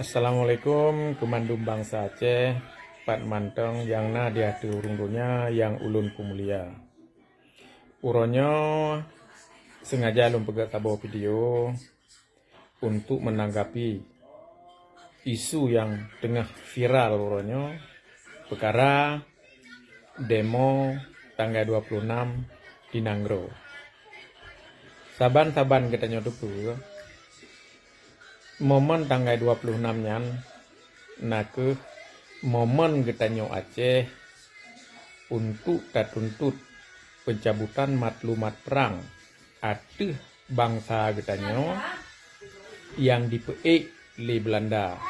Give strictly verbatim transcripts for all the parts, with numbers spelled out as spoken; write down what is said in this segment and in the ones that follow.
Assalamualaikum keu mandum bansa Aceh, pat mantong nyang na di ateueh ureuëng donya nyang ulôn peumulia. Uroe nyoe sengaja lôn peugah saboh video untuk menanggapi isu nyang teungoh viral uroe nyoe, peukara demo tanggai dua puluh enam di nanggroe. Saban-saban geutanyoe teupeue, momen tanggai dua puluh enam nyan na kheueh momen geutanyoe Aceh untuk tatuntut pencabutan maklumat perang ateueh bansa geutanyoe nyang dipeuék lé Beulanda.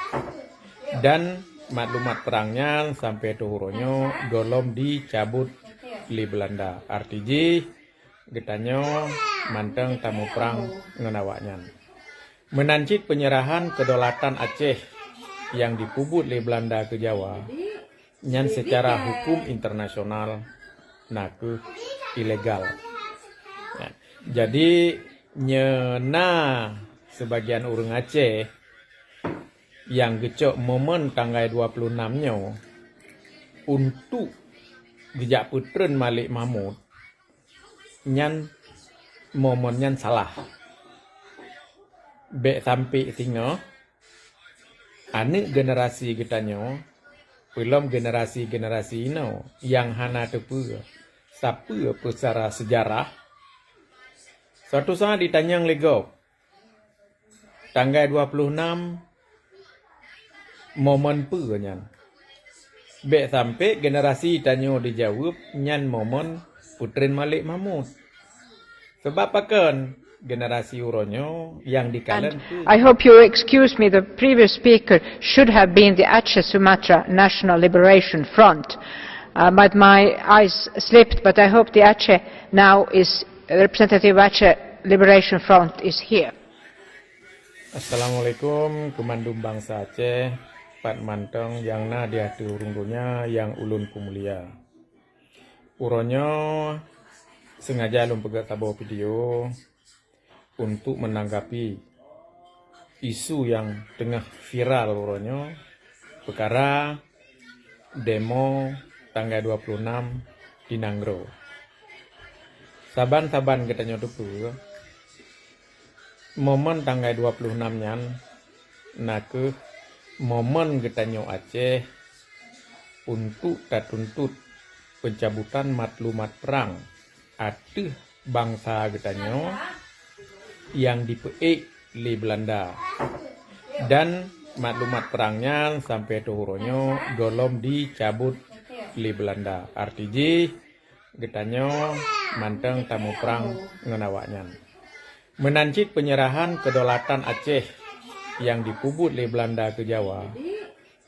Dan maklumat perang nyan sampai teuh uroe nyoe gohlom dicabut lé Beulanda. Arti jih, geutanyoe mantong tamuprang ngon awaknyan. Meunan cit penyerahan kedaulatan Aceh nyang dipeubuet lé Beulanda keu Jawa, nyan secara hukum internasional na kheueh ilegal. Ya. Jadi, nyoe na sebagian ureuëng Aceh nyang geucok momen tanggai dua puluh enam nyoe untuk geujak peutreun Malik Mahmud, nyan momen nyan salah. Bék sampai singoh aneuëk generasi geutanyoe, peulom generasi-generasi inoe nyang hana teupeue sapeue peusara sejarah, suatu saat jitanyong lé gob, tanggai dua puluh enam momen peue nyan? Bék sampai generasi tanyoe jijaweueb nyan momen peutreun Malik Mahmud. Sabab pakon? Generasi uroe nyoe nyang dikalon peue? I hope you excuse me, the previous speaker should have been the Aceh Sumatra National Liberation Front. Uh, but my eyes slipped, but I hope the Aceh now is, representative Aceh Liberation Front is here. Assalamualaikum keu mandum bansa Aceh, pat mantong nyang na di ateueh ureuëng donya nyang ulôn peumulia. Uroe nyoe sengaja lôn peugah saboh video untuk menanggapi isu nyang teungoh viral uroe nyoe, peukara demo tanggai dua puluh enam di nanggroe. Saban-saban geutanyoe teupeue, momen tanggai dua puluh enam nyan na kheueh momen geutanyoe Aceh untuk tatuntut pencabutan maklumat perang ateueh bansa geutanyoe nyang dipeuék lé Beulanda. Dan maklumat perang nyan sampai teuh uroe nyoe gohlom dicabut lé Beulanda. Arti jih, geutanyoe mantong tamuprang ngon awaknyan. Meunan cit penyerahan kedaulatan Aceh nyang dipeubuet lé Beulanda keu Jawa,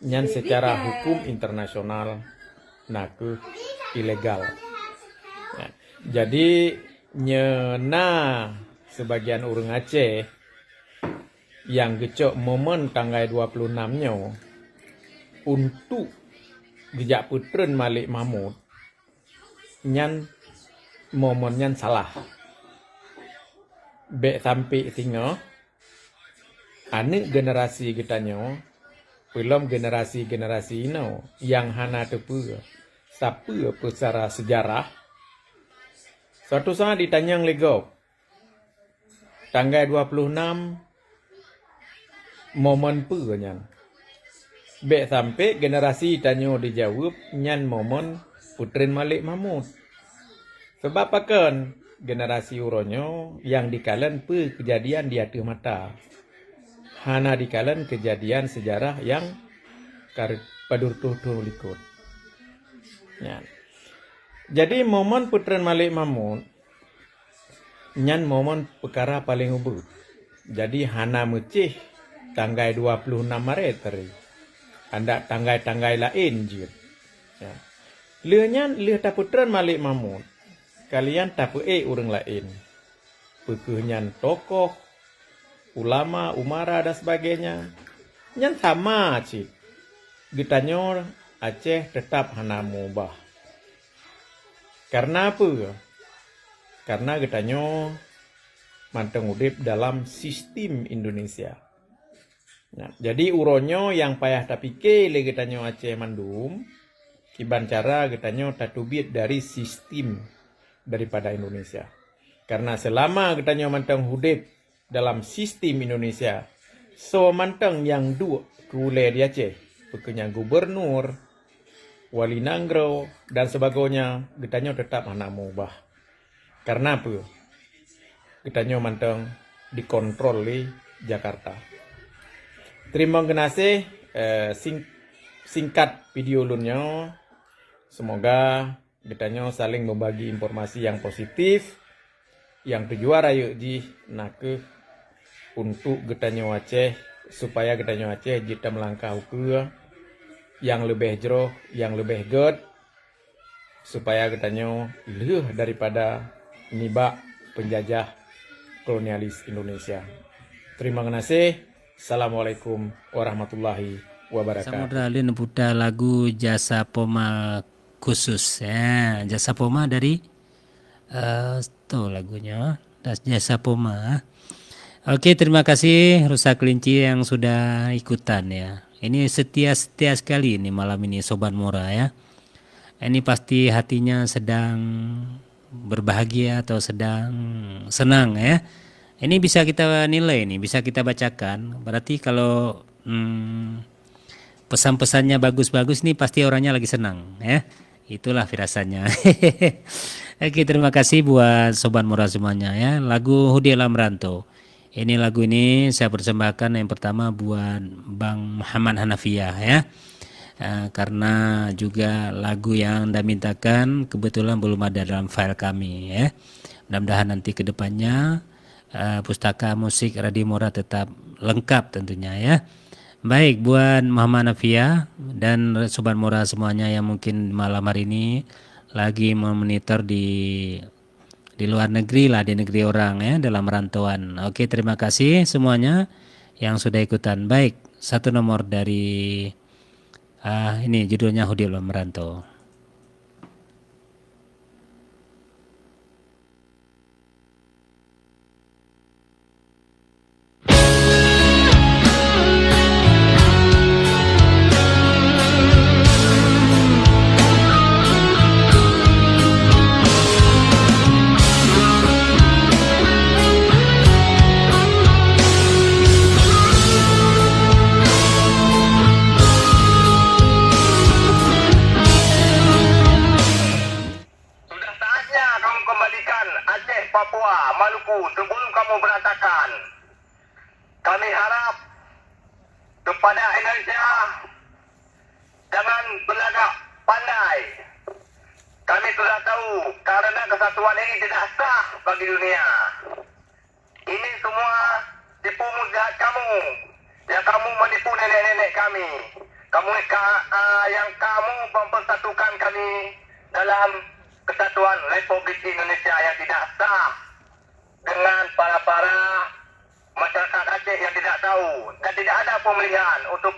nyan secara hukum internasional na kheueh ilegal. Nah, jadi, nyoe na sebagian ureuëng Aceh nyang geucok momen tanggai dua puluh enam nyoe untuk geujak peutreun Malik Mahmud, nyan momen nyan salah. Bék sampai singoh aneuëk generasi geutanyoe, peulom generasi-generasi inoe nyang hana teupeue sapeue peusara sejarah, suatu saat jitanyong lé gob, tanggai dua puluh enam momen peue nyan? Bék sampai generasi tanyoe jijaweueb nyan momen peutreun Malik Mahmud. Sabab pakon? Generasi uroe nyoe nyang jikalon peue keujadian di ateueh mata, hana jikalon keujadian seujarah nyang ka padub reutôh thon likot. Nyan. Jadi, momen peutreun Malik Mahmud nyan momen peukara paleng ubeut. Jadi, hana meucéh tanggai dua puluh enam Maret tadi. Handak tanggai-tanggai laén jeuet. Ya. Lheueh nyan, lheueh tapeutreun Malik Mahmud, kalian tapeuék ureuëng laén. Peu kheueh nyan tokoh, ulama, umara dan sebagainya, nyan sama cit. Geutanyoe Aceh teutap hana meubah. Karena peue? Karena geutanyoe mantong udeb dalam sistem Indonesia. Nah, jadi uroe nyoe nyang payah tapike lé geutanyoe Aceh mandum, kiban cara geutanyoe tateubiet dari sistem daripada Indonesia. Karena selama geutanyoe mantong udeb dalam sistem Indonesia, soe mantong nyang duek keu ulée di Aceh, peue keuh nyan gubernur, wali nanggroe, dan sebagainya, geutanyoe tetap hana meuubah. Karena peue? Geutanyoe mantong dikontrol lé Jakarta. Teurimong geunaséh, eh, sing-, singkat video lôn nyoe. Semoga geutanyoe saling membagi informasi yang positif. Nyang tujuan rayeuk jih nakeuh untuk geutanyoe Aceh, supaya geutanyoe Aceh jeuet tameulangkah ukeue nyang leubeh jroh, nyang leubeh gét, supaya geutanyoe lheueh daripada nibak penjajah kolonialis Indonesia. Terima kasih. Assalamualaikum warahmatullahi wabarakatuh. Samudra Alin putar lagu Jasa Poma khusus. Ya, Jasa Poma dari, eh, tu lagunya. Das Jasa Poma. Oke, terima kasih Rusa Kelinci yang sudah ikutan ya. Ini setia-setia sekali ini malam ini Sobat Mora ya. Ini pasti hatinya sedang berbahagia atau sedang senang ya. Ini bisa kita nilai nih, bisa kita bacakan. Berarti kalau, hmm, pesan-pesannya bagus-bagus nih pasti orangnya lagi senang ya. Itulah firasatnya. Oke, terima kasih buat Sobat Mora semuanya ya. Lagu Hudi Lam Ranto. Ini lagu ini saya persembahkan yang pertama buat Bang Muhammad Hanafiah ya. Eh, karena juga lagu yang Anda mintakan kebetulan belum ada dalam file kami ya. Mudah-mudahan nanti ke depannya, eh, pustaka musik Radio Mora tetap lengkap tentunya ya. Baik, buat Muhammad Hanafiah dan Sobat Mora semuanya yang mungkin malam hari ini lagi memonitor di, di luar negeri lah, di negeri orang ya, dalam rantauan. Oke, terima kasih semuanya yang sudah ikutan. Baik, satu nomor dari, ah, ini judulnya Hudi Lam Ranto. Sudah saatnya kamu kembalikan Aceh, Papua, Maluku sebelum kamu berantakan. Kami harap kepada Indonesia, jangan berlagak pandai. Kami sudah tahu karena kesatuan ini tidak sah bagi dunia. Ini semua tipu muslihat kamu, yang kamu menipu nenek-nenek kami. Kamu ka, ah, yang kamu mempersatukan kami dalam kesatuan Republik Indonesia yang tidak sah dengan para-para masyarakat Aceh yang tidak tahu dan tidak ada pemilihan untuk